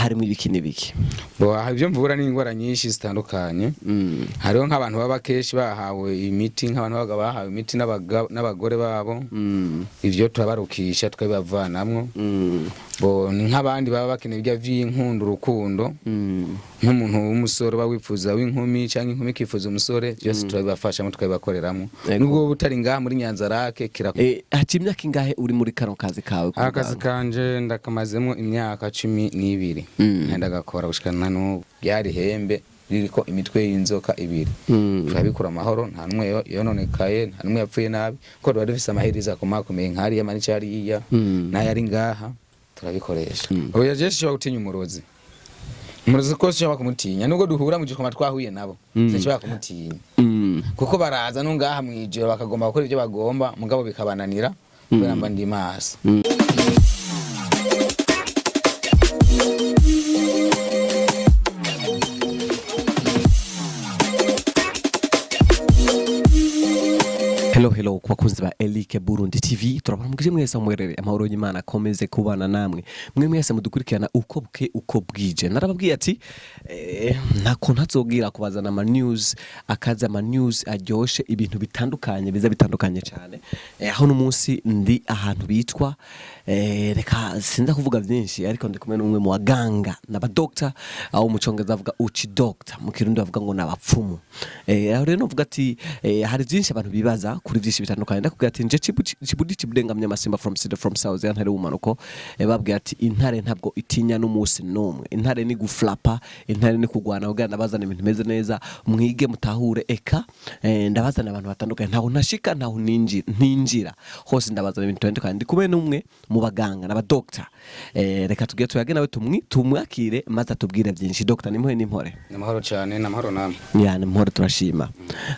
Harimo ibiki n'ibiki? Bo, aha ibyo mvura ni indwara nyinshi zitandukanye. Hariho nk'abantu baba kenshi bahawe imiti, nk'abantu babaga bahawe imiti n'abagore babo. Ivyo turabarukisha, tukabibavanamwo. Bo, ni nk'abandi baba bakeneye ibya vy'inkundo, urukundo. Nk'umuntu w'umusore uba wifuza w'inkumi, cyangwa inkumi ikifuza umusore, byose turabibafashamo, tukabibakoreramwo. Nubwo wowe utari ngaha muri Nyanzarake kira. Haciye imyaka ingahe uri muri kano kazi kawe Akazi k'ubuganga? kanje ndakamazemo imyaka 12. Ndagakora gushikana n'ubu. Ryari hembe ririko imitwe y'inzoka ibiri. Turabikura amahoro, nta n'umwe yononekaye, nta n'umwe yapfuye nabi, kuko tuba dufise amaheriza akomakomeye nk'ariya manini hariya n'ayari ngaha turabikoresha. Oya, jewe sinshobora gutinya umurozi. Umurozi ko sinshobora kumutinya, nubwo duhura mu gikoma twahuye nabo, sinshobora kumutinya, kuko baraza no ngaha mw'ijoro bakagomba gukora ibyo bagomba, mugabo bikabananira kubera mba ndi maso. Hello, hello ku bakunzi ba Eric Burundi TV, turabaramukije mwese mwerere, amahoro y'Imana akomeze kubana namwe mwe mwese mudukurikirana uko buke uko bwije. Narababwiye ati ntako ntazobwira kubazana ama news akaza, ama news aryoshe, ibintu bitandukanye biza bitandukanye cyane. Aho n'umunsi ndi ahantu bitwa reka sinza kuvuga byinshi, ariko ndi kumwe n'umwe mu baganga n'abadokta, aho mu Congereza avuga witch doctor, mu Kirundi bavuga ngo n'abapfumu. Aho rero novuga ati hari byinshi abantu bibaza kuri byinshi bitandukanye. Ndakubwira ati nje Cibudi Cibudenga Mnyamasimba from city from south ya ntare w'umanuko. Babwira ati intare ntabwo itinya n'umunsi n'umwe, intare ni guflapa, intare ni kugwana kugira ndabazana ibintu bimeze neza, mwige mutahure. Eka ndabazana abantu batandukanye, ntaho ntashika, ntaho ntinjira hose, ndabazana ibintu bitandukanye. Ndi kumwe n'umwe mu baganga n'abadokta. Reka tugire tuyage nawe, tumwakire maze atubwire byinshi. Dr, nimuhe n'impore. Ni amahoro cyane, ni amahoro namwe. Ya, ni mpore, turashima.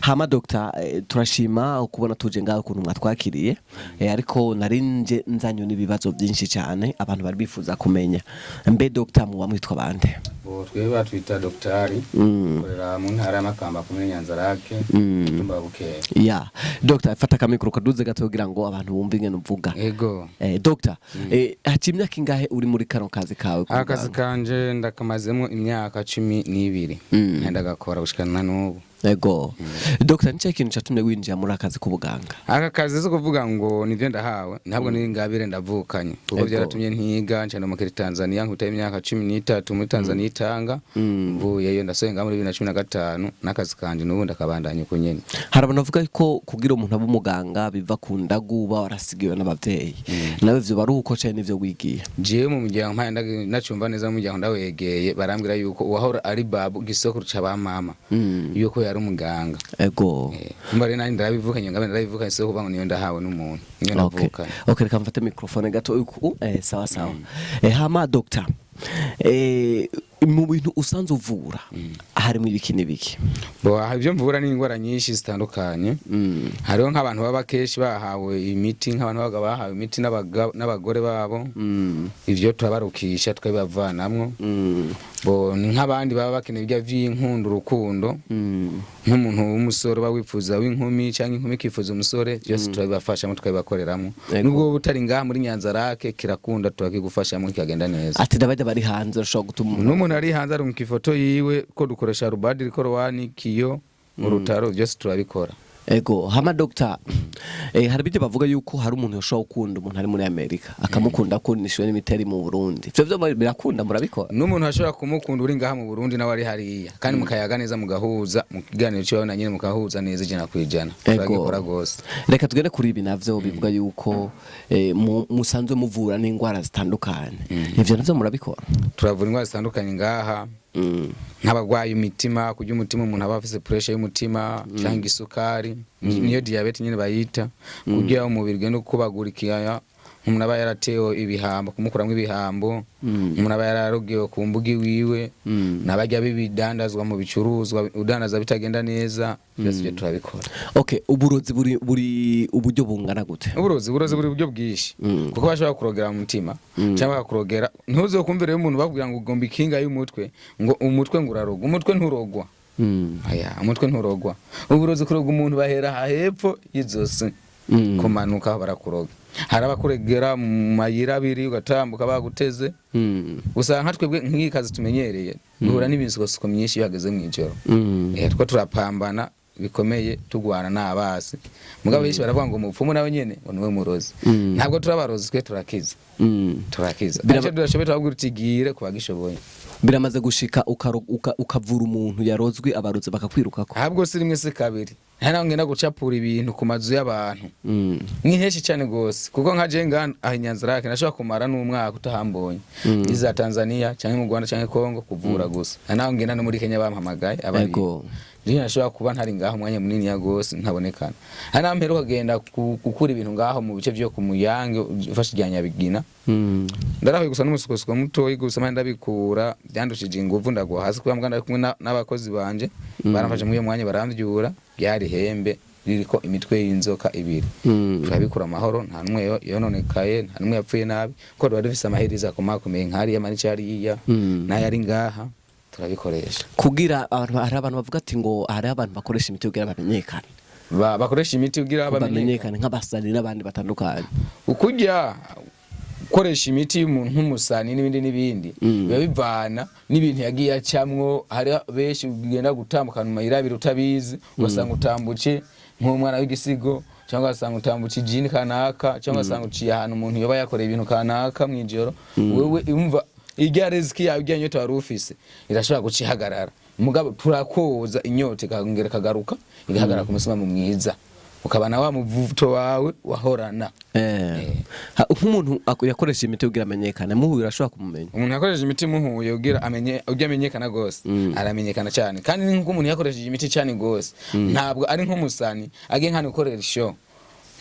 Hama dr, turashima kubona tuje ngaho, ukuntu mwatwakiriye. Ariko nari nje nzanywe n'ibibazo byinshi cyane abantu bari bifuza kumenya. Mbe dr, muba mwitwa bande? Bo, twebwe batwita dogitari, korera mu ntara y'Amakamba, komine Nyanzarake, mutumba wa Bukeye. Ya dr, fata akamikoro kaduze gato kugira ngo abantu bumve ingene uvuga. Ego. Dr, haciye imyaka ingahe uri muri kano kazi kawe Akazi k'ubuganga? kanje ndakamazemo imyaka 12. Ndagakora gushikana n'ubu. Ego. Dr, ni cyo kintu cyatumye winjira muri akazi k'ubuganga? Aka kazi si kuvuga ngo nivyo ndahawe, ntabwo niri ngabire, ndavukanye, kuko byaratumye ntiga nca ndamukira Tanzania, nkutaye imyaka 13 muri Tanzania itanga, mvuyeyo ndasenga muri 2015, n'akazi kanje n'ubu ndakabandanya uko nyene. Hari abantu bavuga ko kugira umuntu abe umuganga biva ku ndagu uba warasigiwe n'abavyeyi. Nawe ivyo bari uko canke nivyo wigiye? Jewe mu muryango mpaye nacumva neza, mu muryango ndawegeye, barambwira yuko uwahora ari babu gisokuru ca ba mama yuko yari umuganga. Mba rero nanjye ndabivukanye, ngabe ndabivukanye, si kuvuga ngo niyo ndahawe n'umuntu, niyo ndavukanye. Okay, reka mfate microphone gato uku. Sawa sawa. Hama doctor, mu bintu usanzwe uvura harimo ibiki n'ibiki? Bo, aha ibyo mvura ni indwara nyinshi zitandukanye. Hariho nk'abantu baba kenshi bahawe imiti, nk'abantu babaga bahawe imiti n'abagore babo. Ivyo turabarukisha, tukabibavanamwo. Bo, ni nk'abandi baba bakeneye ibya vy'inkundo, urukundo. Nk'umuntu w'umusore uba wifuza w'inkumi, cyangwa inkumi ikifuza umusore, byose turabibafashamo, tukabibakoreramwo. Nubwo wowe utari ngaha muri Nyanzarake kirakunda, turakigufashamo kikagenda neza. Ati ndabajya bari hanze urashobora gutuma umuntu N'umuntu ari hanze arumva ifoto yiwe, ko dukoresha rubadiri, korowani, kiyo, urutaro, byose turabikora. Ego. Hama doctor, hari ibyo bavuga yuko hari umuntu yoshobora gukunda umuntu ari muri Amerika, akamukunda akundishijwe n'imiteri mu Burundi. Ivyo vyo birakunda, murabikora? N'umuntu ashobora kumukunda uri ngaha mu Burundi nawe ari hariya, kandi mukayaga neza, mugahuza mu kiganiro cyawe na nyine, mukahuza neza 100%. Turagikora gose. Reka tugende kuri ibi navyo bivuga yuko musanzwe muvura n'indwara zitandukanye. Ivyo navyo murabikora? Turavura indwara zitandukanye ngaha, nk'abagwaye imitima, kurya umutima, umuntu aba afise pressure y'umutima cyangwa isukari, niyo diabète nyine bayita, kugira umubiri ugende ukubagurikira, umuntu aba yaratewe ibihambo, kumukuramwo ibihambo, umuntu aba yararogewe ku mbuga iwiwe, n'abajya b'ibidandazwa mu bicuruzwa udandaza bitagenda neza, byose ibyo turabikora. Okay, uburozi buri uburyo bungana gute? Uburozi buri buryo bwinshi, kuko bashobora kurogera mu mutima cyangwa bakakurogera. Ntuzokumvire umuntu bakubwira ngo ugomba ikinga y'umutwe, ngo umutwe ngo urarogwa. Umutwe nturogwa. Aya, umutwe nturogwa. Uburozi kuroga umuntu bahera aha hepfo y'izosi, kumanuka barakuroga. Hari abakuregera mu mayira abiri ugatambuka baguteze. Usanga nka twebwe nk'iyi kazi tumenyereye duhura n'imisukosuko myinshi iyo hageze mw'ijoro. Two turapambana bikomeye, tugwana n'abasi. Mugabo benshi baravuga ngo umupfumu nawe nyene ngo niwe murozi. Ntabwo turabarozi, twe turakiza. Turakiza. Icyo tudashoboye turababwira uti gire ku bagishoboye. Biramaze gushika ukavura umuntu yarozwe, abarozi bakakwirukako? Ahubwo si rimwe si kabiri, nta naho ngenda gucapura ibintu ku mazu y'abantu. Ni henshi cyane gose, kuko nka je ngana aho i Nyanzarake nashobora kumara n'umwaka utahambonye, iza Tanzania cyangwa mu Rwanda cyangwa Kongo kuvura gusa. Nta naho ngenda no muri Kenya bampamagaye abari. Je nashobora kuba ntari ngaho umwanya munini ya gose ntabonekana. Hari naho mperuka kugenda gukura ibintu ngaho mu bice vyo ku Muyange ufashe irya Nyabigina. Ndarahuye gusa n'umusukosuko mutoyi gusa, mandi ndabikura byandushije inguvu, ndagwa hasi kubera mbwa ndari kumwe n'abakozi banje baramfashe muri uyo mwanya baramvyura. Ryari ihembe ririko imitwe y'inzoka ibiri. Turabikura amahoro, nta n'umwe yononekaye, nta n'umwe yapfuye nabi, kuko tuba dufise amaheriza akomakomeye nk'ariya manica hariya n'ayari ngaha turabikoresha. Kugira abantu, hari abantu bavuga ati ngo hari abantu bakoresha imiti kugira bamenyekane. Bakoresha imiti kugira bamenyekane. Bamenyekane nk'abasani n'abandi batandukanye. Ukurya gukoresha imiti y'umuntu nk'umusani n'ibindi n'ibindi biba bivana n'ibintu yagiye acamwo. Hari benshi ugenda gutambukana mu mayira abiri utabizi, ugasanga utambutse nk'umwana w'igisigo, cyangwa ugasanga utambutse ijini kanaka, cyangwa ugasanga uciye ahantu umuntu yoba yakoreye ibintu kanaka mw'ijoro. Wewe umva irya riziki yawe, irya nyota wari ufise irashobora guca ihagarara. Mugabo turakoza inyota ikongera ikagaruka, igahagarara ku musimamo mwiza, ukabana wa muvuto wawe wahorana. Nk'umuntu yakoresha imiti kugira amenyekane, muhuye urashobora kumumenya? Umuntu yakoresheje imiti muhuye ugira amenye ujya amenyekana gose, aramenyekana cyane. Kandi ni nk'uko umuntu yakoresheje imiti cyane gose, ntabwo ari nk'umusani agiye nk'ahantu gukorera show,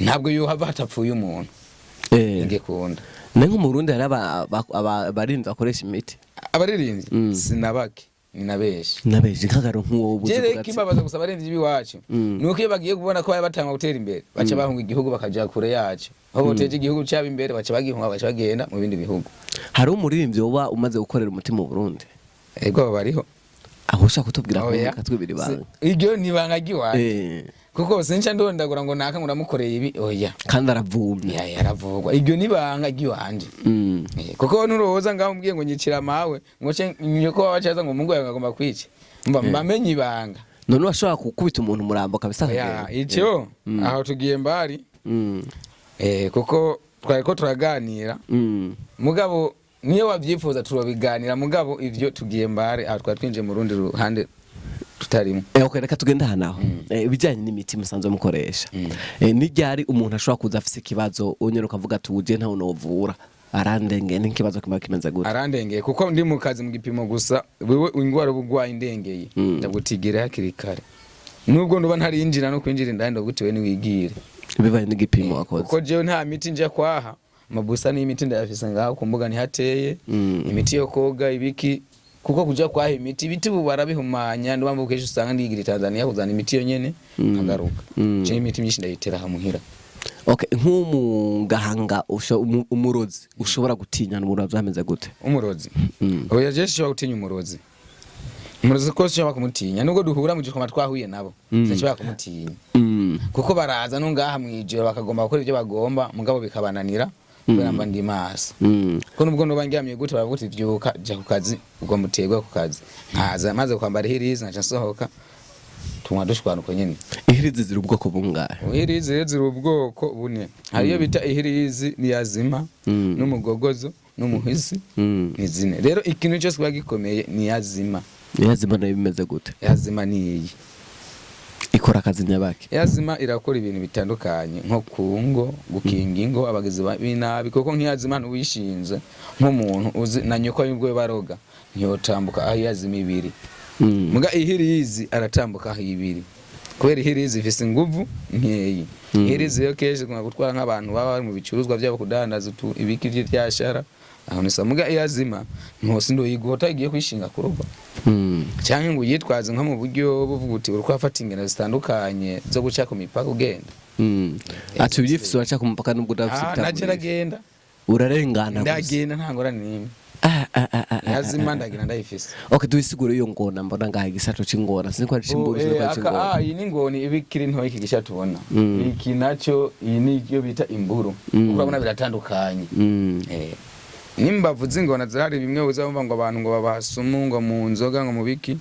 ntabwo yohava hatapfuye umuntu. Ngikunda. Ne nko mu Burundi hari abarinzi bakoresha imiti? Abaririmbyi sinabake, ni na benshi. Nabeje nk'agaro nk'uwo ubuze Jere uvuga ati- kimbabaza gusa abaririmbyi b'iwacu nuko iyo bagiye kubona ko bari batanga gutera imbere baca bahunga igihugu bakaja kure yacu, aho boteje igihugu cyabo imbere baca bagihunga, baca bagenda mu bindi bihugu. Hari umuririmbyi woba umaze gukorera umuti mu Burundi? Ego, abo bariho. Aho ushaka kutubwira ko Oya. katwibira ibanga? Iryo ni ibanga ry'iwacu, kuko sinca ndondagura ngo naka ngo ndamukoreye ibi, oya. Kandi aravumye. Ya, yaravugwa, iryo ni ibanga ry'iwanje. Kuko nuroza ngaho umbwiye ngo nyicira mawe ngo ce nyoko wabacaza ngo mungu yawe agomba kwica, mba mbamenye ibanga. None washobora gukubita umuntu umurambo kabisa Oya, akagenda? icyo aho tugiye mbari. Kuko twari ko turaganira. Mugabo niyo wabyifuza turabiganira, mugabo ivyo tugiye mbare, aho twari twinjiye mu rundi ruhande tutarimo. Okay, reka tugende aha naho. Ibijyanye n'imiti musanzwe mukoresha. Ni ryari umuntu ashobora kuza afise ikibazo unyura ukavuga ati uje ntawe novura arandengeye, n'ikibazo kiba kimeze gute? Arandengeye kuko ndi mu kazi mu gipimo gusa, wewe ingwara ubugwayi ndengeye, ndagutigera hakiri kare nubwo nduba ntarinjira no kwinjira indani, ndagutiwe niwigire. Bibaye n'igipimo wakoze. Kuko jewe nta miti nja kwaha mabusa n'imiti ndayafise ngaho ku mbuga ntihateye. Imiti yo koga ibiki, kuko kuja kwaha imiti ibiti ubu barabihumanya, niyo mpamvu kenshi usanga ndigira i Tanzania kuzana imiti yo nyene nkagaruka. Jewe imiti myinshi ndayitera aha muhira. Okay, nk'umuganga umurozi ushobora gutinya n'umurozi ameze gute? Umurozi? Oya, jewe sinshobora gutinya umurozi. Umurozi ko sinshobora kumutinya, nubwo duhura mu gikoma twahuye nabo, sinshobora kumutinya. Kuko baraza no ngaha mw'ijoro bakagomba gukora ibyo bagomba, mugabo bikabananira kubera mba ndi maso. Ko nubwo nuba ndyamye gute baravuga uti vyuka jya ku kazi, ugomba uterwe ku kazi, nkaza maze kwambara ihirizi nkaca nsohoka, tunywa dushwana uko nyene. Ihirizi ziri ubwoko bungahe? Ihirizi rero ziri ubwoko bune. Hari iyo bita ihirizi niyazima, n'umugogozo, n'umuhisi. Ni zine. Rero ikintu cyose kiba gikomeye niyazima. Yazima nayo bimeze gute? Yazima niyi. Ikora akazi nyabaki? Yazima irakora ibintu bitandukanye, nko ku ngo, gukinga ingo abagizi b'inabi, kuko nk'iyazima ntuwishinze nk'umuntu uzi na nyoko y'ubwo baroga ntiyotambuka aho iyazima ibiri. Muga ihirizi aratambuka aho ibiri kubera ihirizi ifise inguvu nkeyi. Ihirizi rero kenshi ikunda gutwara nk'abantu baba bari mu bicuruzwa byabo, kudandaza utu ibiki vy'ivyashara, aho ni sawa. Muga iyazima ntose ndoyigota igiye kwishinga kuroba canke ngo uyitwaze nko mu buryo buvuga uti uriko urafata ingendo zitandukanye zo guca ku mipaka ugenda. Ati ubyifise uraca ku mupaka nubwo udafise Ah, naje ibitakurisha. ndagenda. Urarengana gusa. Ndagenda nta ngorane n'imwe. Ah, ah, ah, ah, ah. Yazima ndagira ndayifise. Okay, dusigure iyo ngona mbona ngaha, igisato c'ingona, sinzi ko ari c'imburu, sinzi ko ari c'ingona. Iyi ni ngoni iba ikiri ntoya, iki gisha tubona. Iki nacyo, iyi ni iyo bita imburu. Urabona biratandukanye. N'imbavu z'ingona zirahari. Bimwe uzabumva ngo abantu ngo babasumu, ngo mu nzoga, ngo mu biki.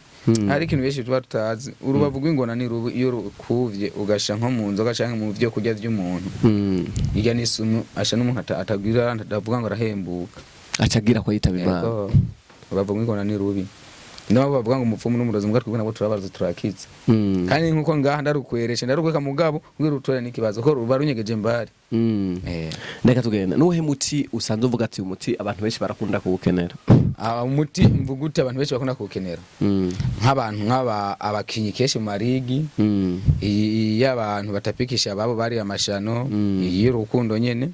Hari ikintu benshi tuba tutazi: urubavu rw'ingona ni rubi. Iyo rukuvye ugasha nko mu nzoga canke mu vyo kurya vy'umuntu, irya n'isumu, asha n'umuntu atagira, atavuga ngo arahembuka. Acagira ko yitaba Imana. Yego. Urubavu rw'ingona ni rubi. Niyo mpamvu bavuga ngo umupfumu n'umurozi, mbwa twebwe nabo turabazi, turakiza. Kandi nkuko ngaha ndarukweresha, ndarukweka, mugabo ubwira utore n'ikibazo ko ruba runyegeje mbari. Reka tugenda. Nuwuhe muti usanzwe uvuga ati umuti abantu benshi barakunda kuwukenera? Ah, umuti mvuga uti abantu benshi bakunda kuwukenera, nk'abantu nk'aba abakinyi kenshi mu marigi, iyi y'abantu batapikisha ababo bari amashano, iyi y'urukundo nyene.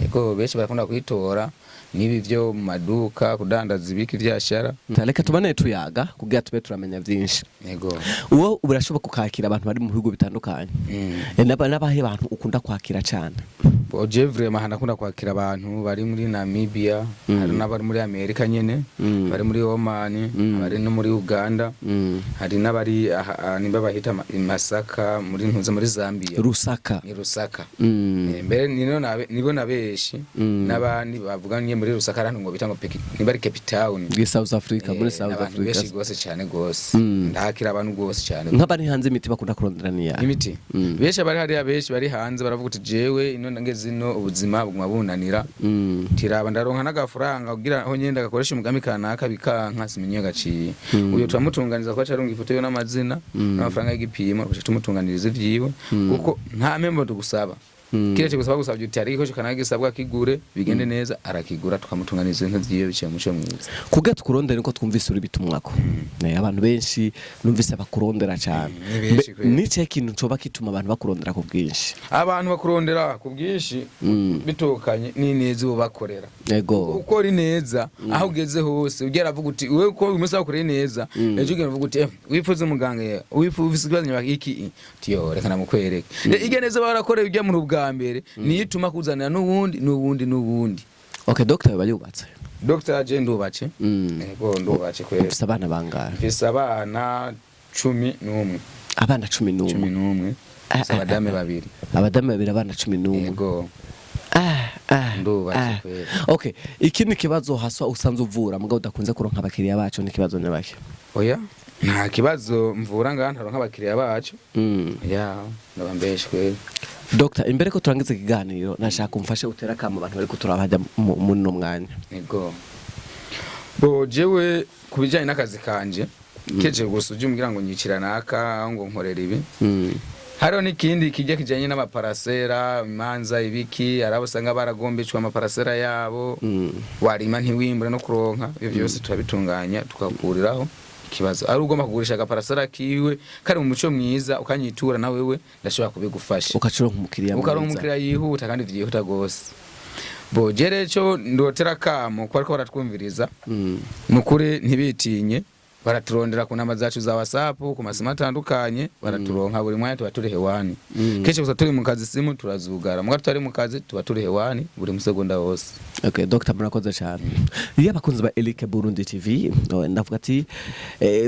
Yego, benshi barakunda kuyitora, n'ibi vyo mu maduka kudandaza ibiki vyashara. Reka tubane tuyaga kugira tube turamenya vyinshi. Yego. Uwo urashoboka ukakira abantu bari mu bihugu bitandukanye? N'abahe bantu ukunda kwakira cane? Je vraiment ndakunda kwakira abantu bari muri Namibia, hari n'abari muri Amerika nyene, bari muri Oman, bari no muri Uganda, hari n'abari aha, nimba bahita i Masaka, muri ntuze, muri Zambia. Rusaka. Ni Rusaka. Mbere nino nibo na benshi, n'abandi bavuga nye muri Rusaka, ahantu ngo bita ngo nimba ari Cape Town. Muri South Africa, muri South N'abantu Africa. benshi gose cyane gose. Ndakira abantu gose cyane. Nk'abari hanze, imiti bakunda kurondera niya? Imiti benshi abari hariya, benshi bari hanze baravuga uti: "Jewe ino ngeze ino, ubuzima buguma bunanira, tiraba ndaronka n'agafaranga kugira aho nyenda gakoresha umugambi kanaka, bikanka, simenye gaciye." Uyo turamutunganiza ko acarunga ifoto yo n'amazina n'amafaranga y'igipimo, tugaca tumutunganiriza ivyiwe, kuko nta membo tugusaba. Kiretse gusaba gusabye uti hari igikoresho kanaka gisabwa, kigure bigende neza, arakigura, tukamutunganiriza ibintu vyiwe biciye mu muco mwiza. Kugira tukurondere, niko twumvise uri bitumwako. Abantu benshi numvise bakurondera cyane. Ni benshi kweli. Ni ikihe kintu coba kituma abantu bakurondera ku bwinshi? Abantu bakurondera ku bwinshi bitokanye n'ineza ubakorera. Ukora ineza aho ugeze hose, ugera avuga uti wewe ko uyu munsi wakoreye neza, ejo ugenda uvuga uti: "Wifuza umuganga ye, wifuza ikibazo nyuma iki?" Uti: "Yo, reka namukwereke." Irya neza barakoreye ujya mu bwa mbere niyo ituma kuzanira n'ubundi, n'ubundi, n'ubundi. Okay, doctor yoba yubatse? Dr. je ndubatse. Yego, ndubatse kweli. Ufise abana bangahe? Mfise abana 11. Abana cumi cumi n'umwe? n'umwe. Mfise abadame babiri. Abadamu babiri, abana 11? Yego. Ah, ah, Ndubatse ah. kweli. Okay, ikindi kibazo haswa usanzwe uvura mugabo udakunze kuronka abakiriya bacu ni ikibazo nyabaki? Oya, nta kibazo mvura ngaha ntaronka abakiriya bacu. Ya, ndabambeshe kweli. Dr, imbere ko turangiza ikiganiro, nashaka umfashe utere akamo abantu bari kuturaba hajya muri uno mwanya. Ego. Bo jewe ku bijyanye n'akazi kanje, keje gusa ujye umbwira ngo nyicira naka, ngo nkorera ibi. Hariho n'ikindi kijya kijyanye n'amaparasera, imanza, ibiki. Hari abo usanga baragombecwa amaparasera yabo, warima ntiwimbure no kuronka. Ibyo byose turabitunganya, tukakuriraho ikibazo. Ari ugomba kugurisha agaparasera kiwe kari mu muco mwiza, ukanyitura na wewe ndashobora kubigufasha. Ukacuronka umukiriya Ukaronka mwiza. umukiriya yihuta kandi vyihuta gose. Bo jere co ndotera kamo ko ariko baratwumviriza, nukuri ntibitinye, baraturondera ku namba zacu za WhatsApp, ku masimu atandukanye baraturonka. Buri mwanya tuba turi hewani. Kenshi gusa turi mu kazi simu turazugara, muga tutari mu kazi tuba turi hewani buri musegonda wose. Okay, Dr, murakoze cyane. Iyo abakunzi ba Eric Burundi TV, oh, ndavuga ati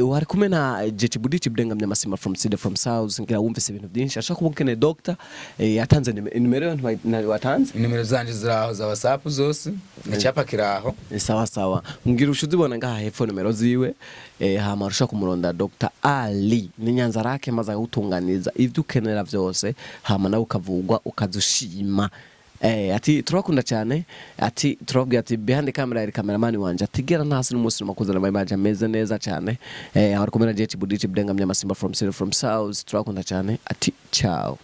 wari kumwe na Jechi Budichi Budengamya Masima from City from South, ngira wumvise ibintu byinshi. Ashaka kuba ukeneye Dr, yatanze nimero watanze. Inimero zanje ziraho za WhatsApp zose, icyapa kiraho. Sawa sawa, ngira ushuzibona ngaha hepfo nimero ziwe, hama urusha kumuronda Dr. Ali ni Nyanza rake, maze akagutunganiriza ivyo ukenera vyose, hama nawe ukavugwa ukazushima. Ati turakunda cyane, ati turababwira ati behind the camera iri cameraman wanje atigera ntasi n'umunsi n'umakuzana ama image ameze neza cyane. Aho ari kumwe na Jechi Budichi Budengamya Masimba from City from South. Turakunda cyane, ati ciao.